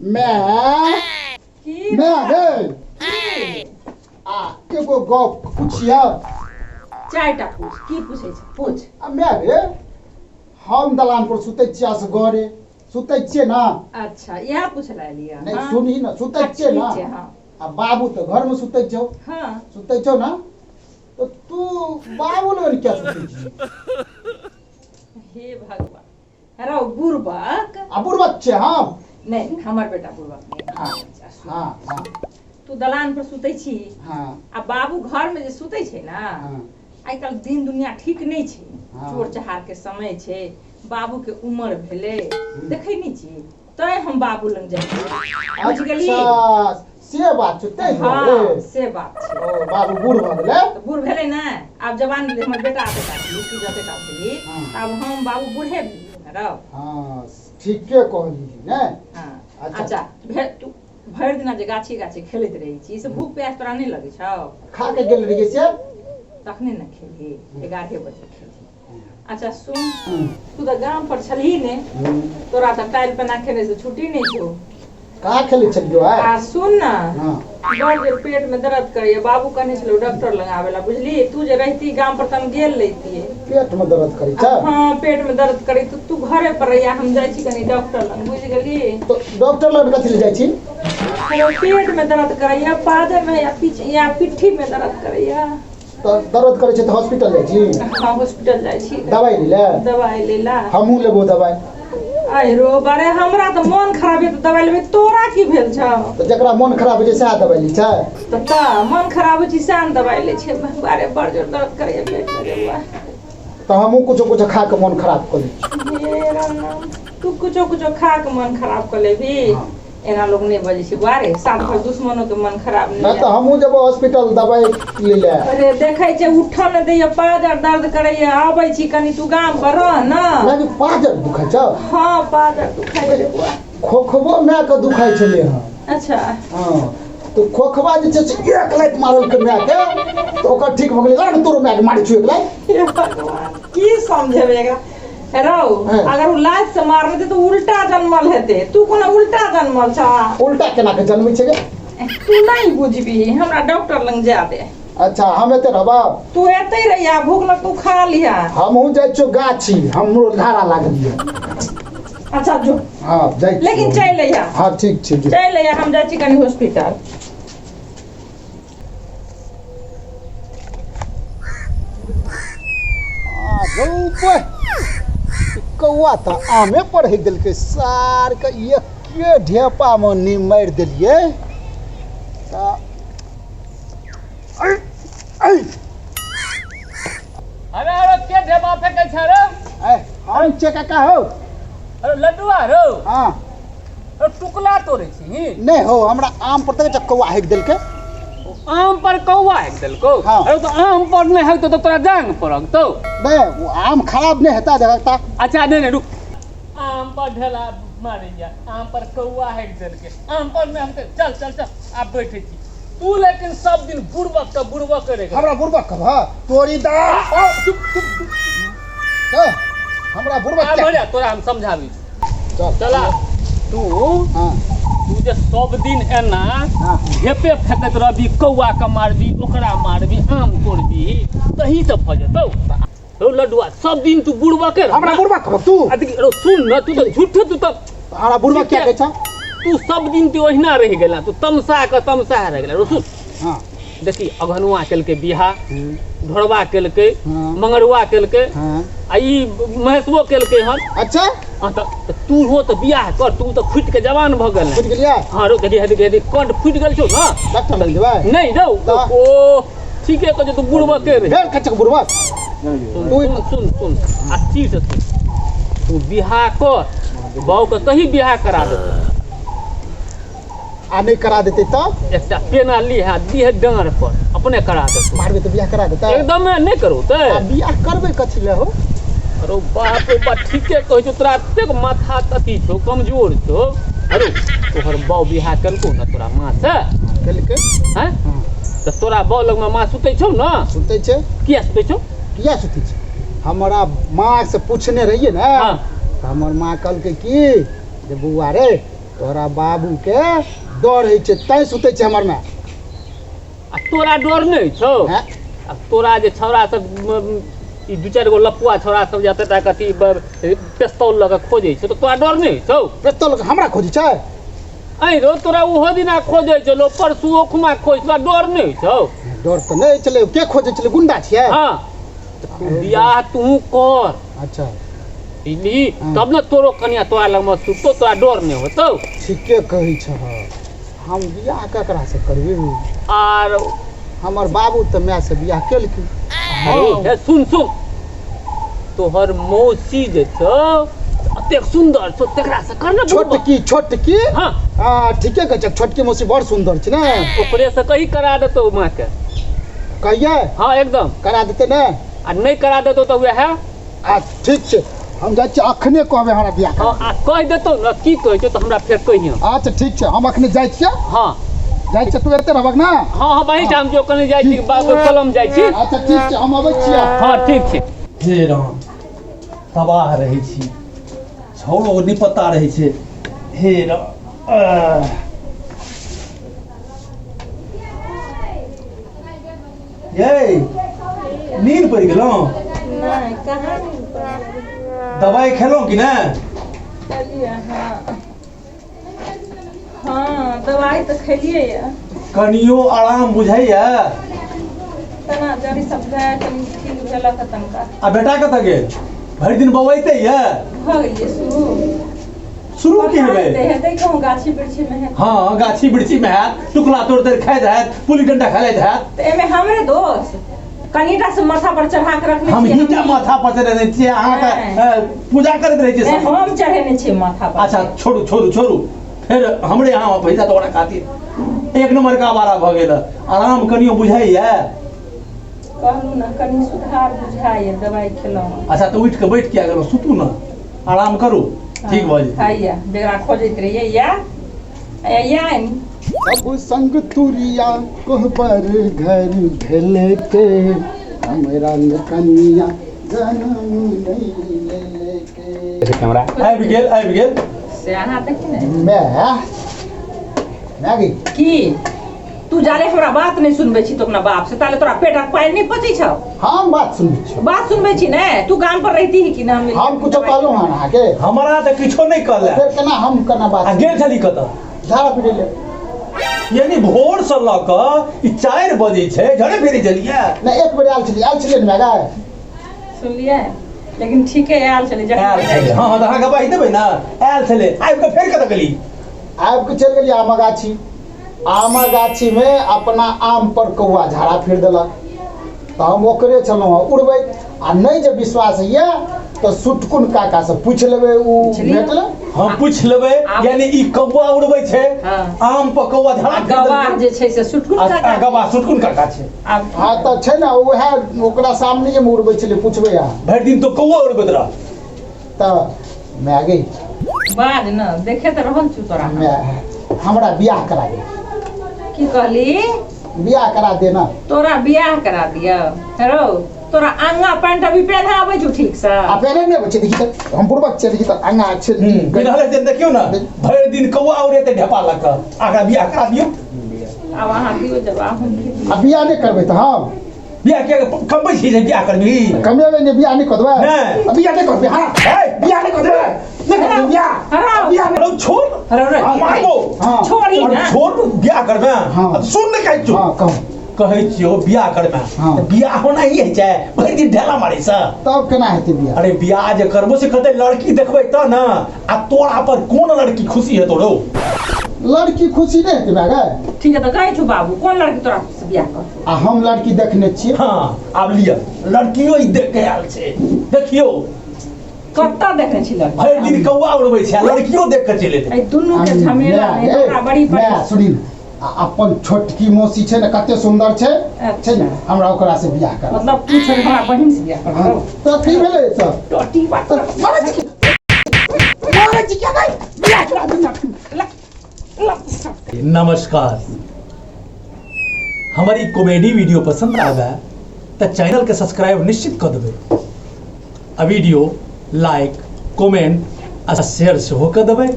मैं की मैं रे आ एगो गप पुछिया। चारिटा पूछ, की पूछै छै पूछ। आ मैं रे हम दलान पर सुतै छियै असगरे सुतै छियै ना। अच्छा इएह पूछे ला एलियै? नहीं। हाँ। सुनही ना, सुतै छियै ना। ठीक छै, हाँ। आ बाबू तऽ घर में सुतै छौ। हाँ। सुतै छौ ना, तऽ तू बाबू लग किया सुतै छी? हे भगवान, रौ बुड़बक। आ बुड़बक छै हम? नहीं, हमर बेटा बुड़बक नहीं। हाँ। अच्छा, सुन। हाँ हाँ। तू दलान पर सुतै छी हाँ। आ बाबू घर में जे सुतै छै ना, हाँ। आइ काल्हि दिन दुनिया ठीक नहि छै। हाँ। चोर चहार के समय छै, बाबू के उम्र भेलै, देखै नहि छी, तैं हम बाबू लग जाइ छी, बुझि गेली? अच्छा से बात छै, तै हाँ दुआरे। से बात छै। ओ बाबू बूढ़ भऽ गेलै। तऽ बूढ़ भेलै ने, आब जवान भेलै हमर बेटा, बेटा भेली तू जतेटा भेली। हाँ। तऽ आब हम बाबू बूढ़े भेलियै ने रौ। हाँ ठीके कहली ने। हाँ। अच्छा। अच्छा तू भरि दिना जे गाछी गाछी खेलैत रहै छी से भूख प्यास तोरा नहि लगै छौ? खा के गेल रहियै से। तखने ने खेलही, 11 बजे खेलही। अच्छा सुन, तू तऽ गाम पर छलही ने, तोरा तऽ टाइल पेना खेने से छुट्टी नहि छौ। कहाँ खेलै छलियौ आइ? आ सुन ना। हाँ। बड़ जोर पेट में दर्द करैया, बाबू कहने छलौ डॉक्टर लग आबै ला, बुझली? तू जे रहिती गाम पर तऽ हम गेल रहितियै। पेट में दर्द करै छै? हाँ पेट में दर्द करै, तऽ तू घरे पर रहिया, हम जाइ छी कनी डॉक्टर लग, बुझि गेली? तऽ डॉक्टर लग कथी लए जाइ छी? हमर पेट में दर्द करैया, पाजर में या पीछ या पिट्ठी में दर्द करैया। तऽ दर्द करै छै तऽ हॉस्पिटल जाइ छी? हाँ हॉस्पिटल जाइ छी। दवाइ लै लए? दवाइ लै ला। हमहूँ लेबो दवाइ। अरे बारे, हमरा तऽ मोन खराब है तऽ दवाइ लेबै, तोरा की भेल छौ? तऽ जकरा मोन खराब होइ छै सएह दवाइ लै छै? तऽ मोन खराब होइ छै सएह ने दवाइ लै छै। बारे बड़ जोर दर्द करैया पेट में रे बौआ। तऽ हमहूँ कुछो कुछो खा कऽ मोन खराब कऽ लै छी। हे राम राम, तू कुछो कुछो खा के मन खराब कऽ लेबही? हाँ। एना लोग नहीं बजै छै बुआ रे, सात भर दुश्मनो के मन खराब नहीं। नहि तऽ हमहूँ जेबो हॉस्पिटल दवाइ लै लए। अरे देखै छै उठऽ नहि दैया, पाजर दर्द करैया, आबै छी कनी, तू गाम पर रह ना। नहि पाजर दुखाइ छौ? हाँ पाजर दुखाइ छै बुआ। खोखबो मायके दुखाइ छलै हँ। अच्छा। हाँ तऽ खोखबा जे छै से एक लाइत मारलकै मायके तऽ ओकर ठीक भऽ गेलै। ला ने तोरो मायके मारै छियौ एक लाइत। हे भगवान, की समझेबै एकरा रौ? हाँ। अगर ओ लात से मारने तऽ उल्टा जनमल हेतै, तू कोनो उल्टा जनमल छ? उल्टा केना के जनमै छै गे? तू नहीं बुझबी, हमरा डॉक्टर लग जा दे। अच्छा हम एते रहबौ? तू एते रहिया, भूख लग तू खा लिहा। हमहूँ जाइ छियौ गाछी, हमरो धारा लागल यऽ। अच्छा जो। हाँ जाइ छियौ। लेकिन चलि अइहा। हाँ ठीक छै, जो। चलि अइहा, हम जाइ छी कनी हॉस्पिटल। कौआ तऽ आमे पर हेक देलकै सारके, एके ढेपामे नी मारि देलियै तऽ अरे अरे, के ढेपा फेंकै छै रे? ए, हम छियै काका हौ। अरे लड्डुआ रौ? हाँ। अरे टुकला तोड़ै छी? नहि हौ, हमरा आम पर तऽ कौआ हेक देलकै। आम पर कौआ हेक देलकौ? हाँ। अरे तऽ आम पर नहि हेकतौ तऽ तोरा जांग पर हकतौ? नहि, ओ आम खराब नहि हेता देखता। अच्छा नहि नहि, रुक, आम पर ढेला मारैया, आम पर कौआ हेक देलकै, आम पर नहि हकतै। चल चल चल, आब बैठै छी। तू लेकिन सब दिन बुड़बक के बुड़बक करे। हमरा बुड़बक कहबह? तोरी दा, चुप चुप चल, हमरा बुड़बक आब बढ़िया, तोरा हम समझाबी छी। चल। चला तू। हाँ। तू जे सब दिन एना हाँ। ढेपे फेकैत रहबी, कौआ के मारबी, ओकरा मारबी, आम तोड़बी, तही से भऽ जेतौ रौ लड्डुआ। सब दिन तू बुड़बके रह। हमरा बुड़बक कहबह तू? आ देखी, रौ सुन न, तू तऽ झूठे, तू तऽ हमरा बुड़बक किया कहै छह? तू सब दिन तू ओहिना रहि गेला, तू तमसा के तमसा रहि गेला। रौ सुन। हाँ। देखी, अघनुआ केलकै बियाह, ढोरबा केलकै, हाँ। मंगरुआ केलकै, हाँ। आ ई महेशबो केलकै हन। अच्छा। हाँ, तऽ तू हो तऽ बियाह कर, तू तऽ फुटि के जवान भऽ गेल। फुटि गेलियै? हाँ रौ, देखी देखी देखी, कंठ फुटि गेल छौ ने। डॉक्टर लग जेबै? नहि रौ। तऽ? ओ ठीके कहै छौ, तू बुड़बके रही। फेर खचक बुड़बक। सुन सुन सुन सुन, आ ठीक से सुन, तू बियाह कर, बाऊ के कहीं बियाह करा देतौ। आ नहि करा देतै तऽ? एकटा पेना लीहे, दिहे डाँड़ पर, अपने करा देतौ। मारबै तऽ बियाह करा देतै? एकदमे नहि करू तऽ। आ बियाह करबै कथी लए हो? अरे बाप रे बाप, ठीके कहै छौ, तोरा एतेक माथा अथी छौ, कमजोर छौ। अरे तोहर बाउ बियाह केलकौ ने तोरा माँ से? केलकै। हैं? हाँ। तऽ तोरा बाउ लगमे माँ सुतै छौ ने? सुतै छै। किया सुतै छौ? किया सुतै छै? हमरा माँ से पूछने रहियै ने, हाँ। तऽ हमर माँ कहलकै की जे बौआ रे, तोरा बाबू के डर होइ छै तैं सुतै छै हमर माय। आ तोरा डर नहि छौ? हैं? आ तोरा जे छौड़ा सब ई दू चारि गो लपुआ छौड़ा सब जे एतेक अथी पेस्तौल लऽ कऽ खोजै छै तऽ तोरा डर नहि छौ? पेस्तौल लऽ कऽ हमरा खोजै छै? ऐं रौ, तोरा ओहो दिना खोजै छलौ, परसुओ खुमा खोज, तोरा डर नहि छौ? डर तऽ नहि छलै। के खोजै छलै? गुंडा छियै? हँ, बियाह तू कर। अच्छा। बुझली? हँ। तब ने तोरो कनिया तोरा लगमे सुततो, तोरा डर नहि होतौ। ठीके कहै छह। हम बियाह ककरा से करबै? आर हमर बाबू तऽ माय से बियाह केलखिन। अरे हे, सुन सुन, तोहर मौसी जे छौ अतेक सुन्दर छौ, तकरा से कर ने बुढ़बा। छोटकी? छोटकी? हाँ। हँ, ठीके कहै छै, छोटकी मौसी बड़ सुन्दर छै ने। ओकरे से कही करा देतौ माँ के। कहियै? हाँ, एकदम करा देतै ने? आ नहि करा देतौ तऽ वएह। आ ठीक छै, हम जाइ छियै, अखने कहबै हमरा बियाह हाँ करा। आ कहि देतौ ने, की कहै छौ तऽ हमरा फेर कहियौ। अच्छा ठीक छै, हम अखने जाइ छियै। हाँ। जाइ छियै, तू एते रहबक ने? हाँ हाँ, वही ठाम जो कनि जाइ छी, बाबू कलम जाइ छी। अच्छा ठीक छै, हम अबै छियै। हाँ ठीक छै। हे राम, तबाह रहै छी, छौड़ो नहि पता रहै छै। हे राम, आह। यै, नींद पड़ि गेलहुँ? नहि, कहाँ नींद पड़ल। दबाइ खेलहुँ कि नहि? खेलियै। हँ हँ, दवाइ तऽ खेलियै यऽ। कनियो आराम बुझाइया? तना जड़ी सब भए कनि ठीक भेलक हँ तनका। आ बेटा कतऽ गेल? भरि दिन बौआइते यऽ। भऽ गेलियै शुरू। शुरू की हेबै? हेतै हेतै, कहूँ गाछी वृक्षी मे हेतै। हँ, गाछी वृक्षी मे हैत, टुकला तोड़ तोड़ खाइत हैत, पुली डंडा खेलाइत हैत। तऽ एहिमे हमरे दोष? कनिटा से माथा पर चढ़ा के रखने हम छियै। हीटा माथा पर चढ़ेने छियै अहाँ तऽ नहि। पूजा करैत रहै छियै नहि, सब। हम चढ़ेने छियै माथा पर। अच्छा छोड़ू छोड़ू छोड़ू, फेर हमरे यहाँ पैसा तोरा खातिर एक नंबर का आवारा भऽ गेल। आराम कनियो बुझाइया? कहलहुँ ने, कनि सुधार बुझाइए, दवाइ खेलहुँ हँ। अच्छा, तऽ उठि कऽ बैठ किया गेलहुँ? सुतू ने, आराम करू, ठीक भऽ जेतै। खाइया बेगरा खोजैत रहियै या या। सब संग तुरिया कोहबर घर भेलके, हमरा कनिया जनम नहि लेलके। कैमरा आबि गेल, आबि गेल। से अहाँ देखी ने। माय, माय गई। की तू जाले हमरा बात नहि सुनबै छी? तो अपना बाप से ताले तोरा पेटक पानि नहि पचै छौ? हम बात सुनबै छियौ। बात सुनबै छी ने? तू गाम पर रहिती ही कि ना? हम कुछो कहलहुँ हन अहाँके? हमरा तऽ किछो नहि कहले। फेर केना हम केना बात आ गेल छली कतऽ? झाड़ा पीटै ले। यानी भोर से लऽ कऽ ई 4 बजे छै, झड़े फिरे छलियै? नहि, एक बेर आयल छलियै, आयल छलियै ने माय गै? सुनलियै? लेकिन ठीके आयल छलै जखन आयल छलै। हँ हँ, तऽ अहाँ गवाही देबै ने, आयल छलै। आबि कऽ फेर कतऽ गेली? आबि कऽ चलि गेलियै आमक गाछी। आमक गाछीमे अपना आम पर कौआ झाड़ा फिर देलक, तऽ हम ओकरे छलहुँ हँ उड़बैत। आ नहि जे विश्वास होइए तऽ सुटकुन काकासँ पूछि लेबै, ओ पुछलियै? भेटलै। हम पूछि लेबै। यानी ई कौआ उड़बै छै? हाँ। आम पर कौआ झड़ा आ गवाह जे छै से सुटकुन आ काका। गवाह सुटकुन काका छै। आब हँ तऽ छै ने, उएह ओकरा सामनेमे उड़बै छलै, पुछबै अहाँ। भरि दिन तो कौआ उड़बैत रह। तऽ माय गै। बाज ने, देखे तऽ रहल छु तोरा हम। माय, हमरा बियाह करा दे। की कहली? बियाह करा दे ने। तोरा बियाह करा दियौ? हेरो, तोरा आंगा पैंट अभी पेन्हा आबै छौ ठीक से? आ पहले नहि अबै छै। देखी तऽ, हम बुड़बक छियै, देखी तऽ आगाँ छै। बिनहले दिन देखियौ ने, भरि दिन कौआ उड़ेतै ढेपा लऽ कऽ, आ एकरा बियाह करा दियौ। आब अहाँ दियौ जवाब, हम की दियौ? आ बियाह नहि करबै तऽ हम बियाह किया कमबै छी जे बियाह करबही? कमेबै नहि, बियाह नहि कऽ देबै? नहि। आ बियाह नहि करबै? हाँ। हे! बियाह नहि कऽ देबै? नहि करबै बियाह? हराउ। बियाह नहि। रौ छोड़। हराउ रे। मारबो। हाँ। छोड़ी अरे ना। छोड़, बियाह करबे? हाँ। सुन ने, कहै छियौ। हाँ, कहू। कहै छियौ बियाह करबे? हाँ। तऽ बियाह होना ही होइ छै भरि दिन ढेला मारै से? तब केना हेतै बियाह? अरे बियाह जे करबो से कतै लड़की देखबै तऽ ने। आ तोरा पर कोन लड़की खुशी हेतौ रौ? लड़की खुशी नहि हेतै माय गै। ठीक है, तऽ कहै छौ बाबू, कोन लड़की तोरा से बियाह करतौ? आ हम लड़की देखने छियै। हाँ, आब लिअ, लड़कियो ई देख के आयल छै, देखियौ। कतऽ देखने छी लड़की? भरि दिन कौआ उड़बै छै आ लड़कियो देख के चलि एतै। एहि दुनू के झमेला माय नहि गै, हमरा बड़ी माय परेशान। सुनी ने, आ अपन छोटकी मौसी छै ने, कते सुन्दर छै। छै ने, हमरा ओकरा से बियाह करा। मतलब तू छोड़ हमरा बहिन से बियाह हाँ, कर? तऽ की भेलै सब? टोटी बात। तऽ मारै छी की? मारै छी क्या गै? बियाह करा दे ना। नमस्कार, हमर ई कॉमेडी वीडियो पसंद आवे तऽ चैनल के सब्सक्राइब निश्चित कऽ देबै आ वीडियो लाइक, कमेंट आ शेयर सेहो कऽ देबै।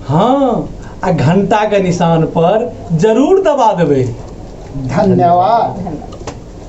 हाँ, आ घंटा के निशान पर जरूर दबा देबै। धन्यवाद। धन्यवाद।